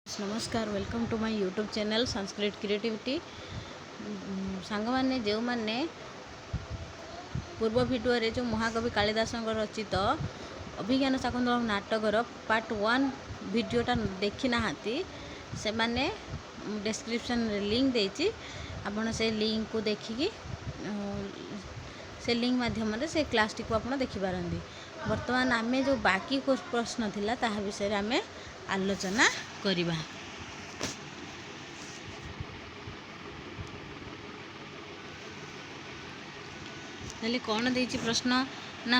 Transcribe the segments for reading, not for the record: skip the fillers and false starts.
ନମସ୍କାର, welcome to my YouTube channel Sanskrit Creativity। ସାଙ୍ଗମାନେ, ଯେଉଁମାନେ ପୂର୍ବ ଭିଡ଼ିଓରେ ଯେଉଁ ମହାକବି କାଳିଦାସଙ୍କ ରଚିତ ଅଭିଜ୍ଞାନ ଶାକୁନ୍ତଳମ୍ ନାଟକର ପାର୍ଟ 1 ଭିଡ଼ିଓଟା ଦେଖିନାହାନ୍ତି, ସେମାନେ ଡେସ୍କ୍ରିପସନ୍ରେ ଲିଙ୍କ୍ ଦେଇଛି, ଆପଣ ସେ ଲିଙ୍କ୍କୁ ଦେଖିକି ସେ ଲିଙ୍କ୍ ମାଧ୍ୟମରେ ସେ କ୍ଲାସ୍ଟିକୁ ଆପଣ ଦେଖିପାରନ୍ତି। ବର୍ତ୍ତମାନ ଆମେ ଯେଉଁ ବାକି ପ୍ରଶ୍ନ ଥିଲା, ତାହା ବିଷୟରେ ଆମେ ଆଲୋଚନା କରିବା। ତାହେଲେ କ'ଣ ଦେଇଛି ପ୍ରଶ୍ନ ନା,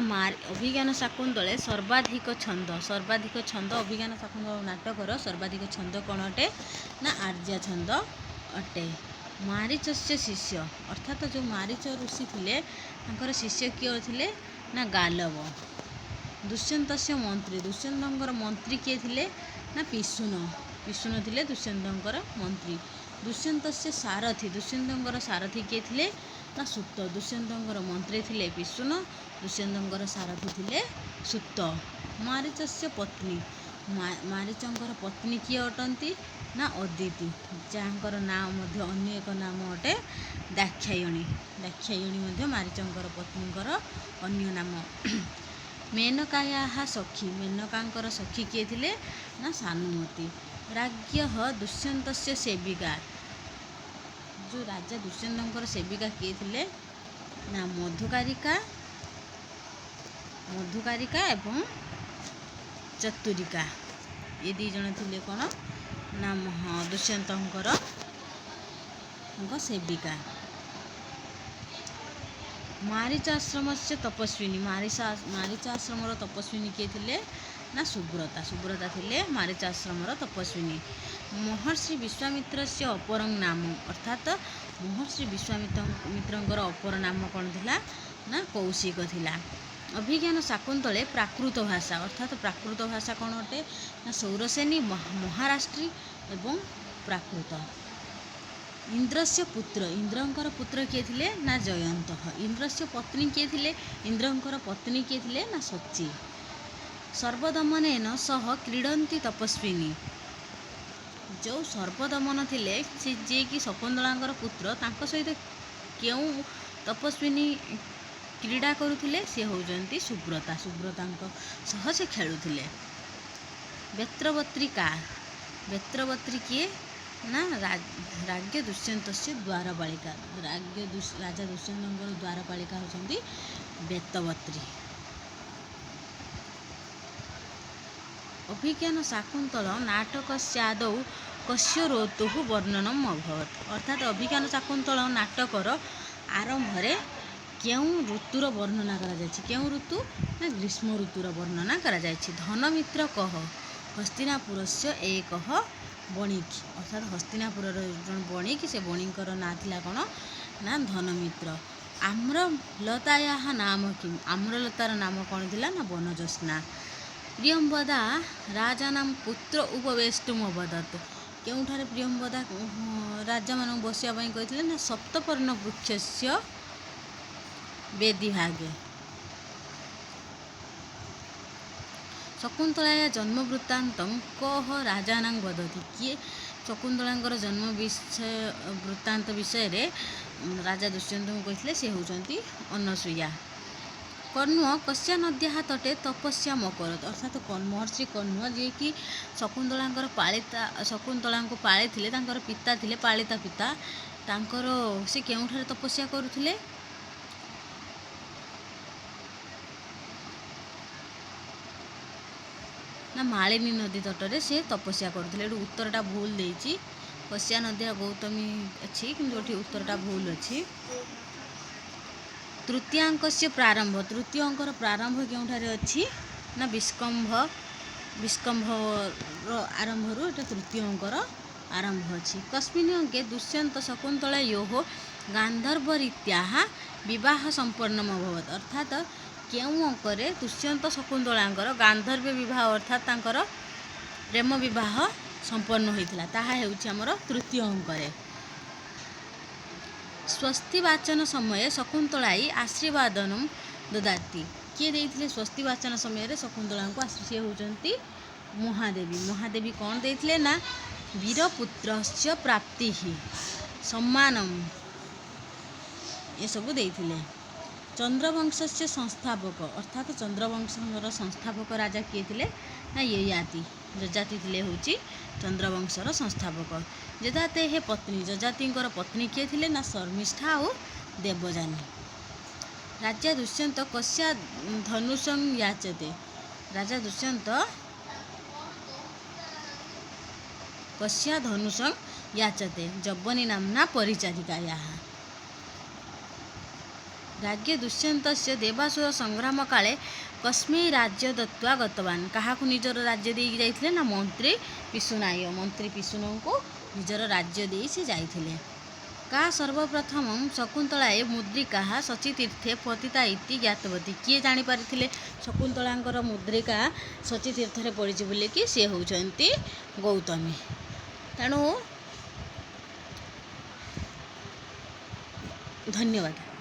ଅଭିଜ୍ଞାନ ଶାକୁନ୍ତଳେ ସର୍ବାଧିକ ଛନ୍ଦ। ସର୍ବାଧିକ ଛନ୍ଦ, ଅଭିଜ୍ଞାନ ଶାକୁନ୍ତଳ ନାଟକର ସର୍ବାଧିକ ଛନ୍ଦ କ'ଣ ଅଟେ ନା ଆର୍ଯ୍ୟା ଛନ୍ଦ ଅଟେ। ମାରିଚସ୍ୟ ଶିଷ୍ୟ, ଅର୍ଥାତ ଯେଉଁ ମାରିଚ ଋଷି ଥିଲେ, ତାଙ୍କର ଶିଷ୍ୟ କିଏ ଥିଲେ ନା ଗାଲବ। ଦୁଷ୍ୟନ୍ତସ୍ୟ ମନ୍ତ୍ରୀ, ଦୁଷ୍ୟନ୍ତଙ୍କର ମନ୍ତ୍ରୀ କିଏ ଥିଲେ ନା ପିଶୁନ। ପିଶୁନ ଥିଲେ ଦୁଷ୍ୟନ୍ତଙ୍କର ମନ୍ତ୍ରୀ। ଦୁଷ୍ୟନ୍ତସ୍ୟ ସାରଥି, ଦୁଷ୍ୟନ୍ତଙ୍କର ସାରଥି କିଏ ଥିଲେ ନା ସୁତ। ଦୁଷ୍ୟନ୍ତଙ୍କର ମନ୍ତ୍ରୀ ଥିଲେ ପିଶୁନ, ଦୁଷ୍ୟନ୍ତଙ୍କର ସାରଥି ଥିଲେ ସୁତ। ମାରିଚସ୍ୟ ପତ୍ନୀ, ମାରିଚଙ୍କର ପତ୍ନୀ କିଏ ଅଟନ୍ତି ନା ଅଦିତି, ଯାହାଙ୍କର ନାଁ ମଧ୍ୟ ଅନ୍ୟ ଏକ ନାମ ଅଟେ ଦାକ୍ଷାୟଣୀ। ଦାକ୍ଷାୟଣୀ ମଧ୍ୟ ମାରିଚଙ୍କର ପତ୍ନୀଙ୍କର ଅନ୍ୟ ନାମ। ମେନକାୟାହା ସଖୀ, ମେନକାଙ୍କର ସଖୀ କିଏ ଥିଲେ ନା ସାନୁମତୀ। ରାଜ୍ଞ ଦୁଷ୍ୟନ୍ତସ୍ୟ ସେବିକା, ଯେଉଁ ରାଜା ଦୁଷ୍ୟନ୍ତଙ୍କର ସେବିକା କିଏ ଥିଲେ ନା ମଧୁକାରିକା। ମଧୁକାରିକା ଏବଂ ଚତୁରିକା, ଏ ଦୁଇ ଜଣ ଥିଲେ କ'ଣ ନା ଦୁଷ୍ୟନ୍ତଙ୍କର ସେବିକା। ମାରିଚ ଆଶ୍ରମସ୍ୟ ତପସ୍ୱିନୀ, ମାରିଚ ଆଶ୍ରମର ତପସ୍ୱିନୀ କିଏ ଥିଲେ ନା ସୁବ୍ରତା। ସୁବ୍ରତା ଥିଲେ ମାରିଚ ଆଶ୍ରମର ତପସ୍ୱିନୀ। ମହର୍ଷି ବିଶ୍ୱାମିତ୍ରସ୍ୟ ଅପରଂ ନାମ, ଅର୍ଥାତ ମହର୍ଷି ବିଶ୍ୱାମିତ୍ର ମିତ୍ରଙ୍କର ଅପର ନାମ କ'ଣ ଥିଲା ନା କୌଶିକ ଥିଲା। ଅଭିଜ୍ଞାନ ଶାକୁନ୍ତଳେ ପ୍ରାକୃତ ଭାଷା, ଅର୍ଥାତ ପ୍ରାକୃତ ଭାଷା କ'ଣ ଅଟେ ନା ସୌରସେନୀ, ମହାରାଷ୍ଟ୍ରୀ ଏବଂ ପ୍ରାକୃତ। ଇନ୍ଦ୍ରସ୍ୟ ପୁତ୍ର, ଇନ୍ଦ୍ରଙ୍କର ପୁତ୍ର କିଏ ଥିଲେ ନା ଜୟନ୍ତ। ଇନ୍ଦ୍ରସ୍ୟ ପତ୍ନୀ କିଏ ଥିଲେ? ଇନ୍ଦ୍ରଙ୍କର ପତ୍ନୀ କିଏ ଥିଲେ ନା ସଚୀ। ସର୍ବଦମନେନ ସହ କ୍ରୀଡ଼ନ୍ତି ତପସ୍ୱିନୀ, ଯେଉଁ ସର୍ବଦମନ ଥିଲେ, ସେ ଯିଏକି ଶକୁନ୍ତଳାଙ୍କର ପୁତ୍ର, ତାଙ୍କ ସହିତ କେଉଁ ତପସ୍ୱିନୀ କ୍ରୀଡ଼ା କରୁଥିଲେ? ସେ ହେଉଛନ୍ତି ସୁବ୍ରତା। ସୁବ୍ରତାଙ୍କ ସହ ସେ ଖେଳୁଥିଲେ। ବେତ୍ରବତ୍ରିକା, ବେତ୍ରବତ୍ରୀ କିଏ ନା ରାଜ୍ୟ ଦୁଷ୍ୟନ୍ତସ୍ୟ ଦ୍ୱାରପାଳିକା। ରାଜ୍ୟ ରାଜା ଦୁଷ୍ୟନ୍ତଙ୍କର ଦ୍ୱାରପାଳିକା ହେଉଛନ୍ତି ବେତବତ୍ରୀ। ଅଭିଜ୍ଞାନ ଶାକୁନ୍ତଳ ନାଟକସ୍ୟାଦୌ କସ୍ୟ ଋତୁଃ ବର୍ଣ୍ଣନମ୍ ଅଭବତ୍, ଅର୍ଥାତ୍ ଅଭିଜ୍ଞାନ ଶାକୁନ୍ତଳ ନାଟକର ଆରମ୍ଭରେ କେଉଁ ଋତୁର ବର୍ଣ୍ଣନା କରାଯାଇଛି? କେଉଁ ଋତୁ ନା ଗ୍ରୀଷ୍ମ ଋତୁର ବର୍ଣ୍ଣନା କରାଯାଇଛି। ଧନମିତ୍ର କହ, ହସ୍ତିନାପୁରସ୍ୟ ଏକଃ ବଣିକ, ଅର୍ଥାତ୍ ହସ୍ତିନାପୁରର ଜଣେ ବଣିକ, ସେ ବଣିକର ନାଁ ଥିଲା କ'ଣ ନା ଧନମିତ୍ର। ଆମ୍ରଲତାୟାଃ ନାମ କିମ୍, ଆମ୍ରଲତାର ନାମ କ'ଣ ଥିଲା ନା ବନଜ୍ୟୋତ୍ସ୍ନା। ପ୍ରିୟମ୍ବଦା ରାଜାନାମ ପୁତ୍ର ଉପବେଷ୍ଟୁମ ଅବଦତ୍, କେଉଁଠାରେ ପ୍ରିୟମ୍ବଦା ରାଜାମାନଙ୍କୁ ବସିବା ପାଇଁ କହିଥିଲେ ନା ସପ୍ତପର୍ଣ୍ଣ ବୃକ୍ଷସ୍ୟ ବେଦିଭାଗେ। ଶକୁନ୍ତଳାୟା ଜନ୍ମ ବୃତ୍ତାନ୍ତଂ କହ ରାଜାନାଂ ବଦତି, କିଏ ଶକୁନ୍ତଳାଙ୍କର ଜନ୍ମ ବିଷୟ ବୃତ୍ତାନ୍ତ ବିଷୟରେ ରାଜା ଦୁଷ୍ୟନ୍ତଙ୍କୁ କହିଥିଲେ? ସେ ହେଉଛନ୍ତି ଅନସୂୟା। କଣ୍ୱ କସ୍ୟା ନଦ୍ୟାः ତଟେ ତପସ୍ୟାମ୍ ଅକରୋତ୍, ଅର୍ଥାତ୍ ମହର୍ଷି କଣ୍ୱ, ଯିଏକି ଶକୁନ୍ତଳାଙ୍କର ପାଳିତା, ଶକୁନ୍ତଳାଙ୍କୁ ପାଳିଥିଲେ, ତାଙ୍କର ପିତା ଥିଲେ, ପାଳିତା ପିତା ତାଙ୍କର, ସେ କେଉଁଠାରେ ତପସ୍ୟା କରୁଥିଲେ ନା ମାଳିନୀ ନଦୀ ତଟରେ ସେ ତପସ୍ୟା କରୁଥିଲେ। ଏଠି ଉତ୍ତରଟା ଭୁଲ ଦେଇଛି, କସ୍ୟା ନଦୀ ଗୌତମୀ ଅଛି, କିନ୍ତୁ ଏଠି ଉତ୍ତରଟା ଭୁଲ ଅଛି। ତୃତୀୟାଙ୍କସ୍ୟ ପ୍ରାରମ୍ଭ, ତୃତୀୟ ଅଙ୍କର ପ୍ରାରମ୍ଭ କେଉଁଠାରେ ଅଛି ନା ବିଷ୍କମ୍ଭ। ବିଷ୍କମ୍ଭର ଆରମ୍ଭରୁ ଏଟା ତୃତୀୟ ଅଙ୍କର ଆରମ୍ଭ ଅଛି। କସ୍ମିନ୍ ଅଙ୍କେ ଦୁଷ୍ୟନ୍ତ ଶକୁନ୍ତଳା ୟୋଃ ଗାନ୍ଧର୍ବରୀତ୍ୟାଃ ବିବାହ ସମ୍ପନ୍ନମ୍ ଅଭବତ୍, ଅର୍ଥାତ କେଉଁ ଅଙ୍କରେ ଦୁଷ୍ୟନ୍ତ ଶକୁନ୍ତଳାଙ୍କର ଗାନ୍ଧର୍ବ ବିବାହ, ଅର୍ଥାତ୍ ତାଙ୍କର ପ୍ରେମ ବିବାହ ସମ୍ପନ୍ନ ହୋଇଥିଲା? ତାହା ହେଉଛି ଆମର ତୃତୀୟ ଅଙ୍କରେ। ସ୍ୱସ୍ତି ବାଚନ ସମୟେ ଶକୁନ୍ତଳାଇ ଆଶୀର୍ବାଦନମ୍ ଦଦାତି, କିଏ ଦେଇଥିଲେ ସ୍ୱସ୍ତି ବାଚନ ସମୟରେ ଶକୁନ୍ତଳାଙ୍କୁ? ସିଏ ହେଉଛନ୍ତି ମହାଦେବୀ। ମହାଦେବୀ କ'ଣ ଦେଇଥିଲେ ନା ବୀରପୁତ୍ରସ୍ୟ ପ୍ରାପ୍ତିଃ ସମ୍ମାନମ୍ ଏସବୁ ଦେଇଥିଲେ। ଚନ୍ଦ୍ରବଂଶସ୍ୟ ସଂସ୍ଥାପକ, ଅର୍ଥାତ୍ ଚନ୍ଦ୍ରବଂଶର ସଂସ୍ଥାପକ ରାଜା କିଏ ଥିଲେ ନା ଯଯାତି। ଯଯାତି ଥିଲେ ହେଉଛି ଚନ୍ଦ୍ରବଂଶର ସଂସ୍ଥାପକ। ଯଯାତେଃ ପତ୍ନୀ, ଯଯାତିଙ୍କର ପତ୍ନୀ କିଏ ଥିଲେ ନା ଶର୍ମିଷ୍ଠା ଆଉ ଦେବଯାନୀ। ରାଜା ଦୁଷ୍ୟନ୍ତ କସ୍ୟା ଧନୁଷଂ ୟାଚତେ? ରାଜା ଦୁଷ୍ୟନ୍ତ କସ୍ୟା ଧନୁଷଂ ୟାଚତେ? ଯବନୀ ନାମ୍ନା ପରିଚାରିକାୟାଃ। राज्ञ ଦୁଷ୍ୟନ୍ତସ୍ୟ ଦେବାସୁର ସଂଗ୍ରାମ କାଳେ କସ୍ମୈ ରାଜ୍ୟ ଦତ୍ତ୍ୱା ଗତବାନ? କାହାକୁ ନିଜର ରାଜ୍ୟ ଦେଇକି ଯାଇଥିଲେ ନା ମନ୍ତ୍ରୀ ପିଶୁନାୟ। ମନ୍ତ୍ରୀ ପିଶୁନଙ୍କୁ ନିଜର ରାଜ୍ୟ ଦେଇ ସେ ଯାଇଥିଲେ। କା ସର୍ବପ୍ରଥମ ଶକୁନ୍ତଳାଏ ମୁଦ୍ରିକା ସଚୀତୀର୍ଥେ ପତିତା ଇତି ଜ୍ଞାତବତୀ? କିଏ ଜାଣିପାରିଥିଲେ ଶକୁନ୍ତଳାଙ୍କର ମୁଦ୍ରିକା ସଚୀତୀର୍ଥରେ ପଡ଼ିଛି ବୋଲିକି? ସିଏ ହେଉଛନ୍ତି ଗୌତମୀ। ତେଣୁ ଧନ୍ୟବାଦ।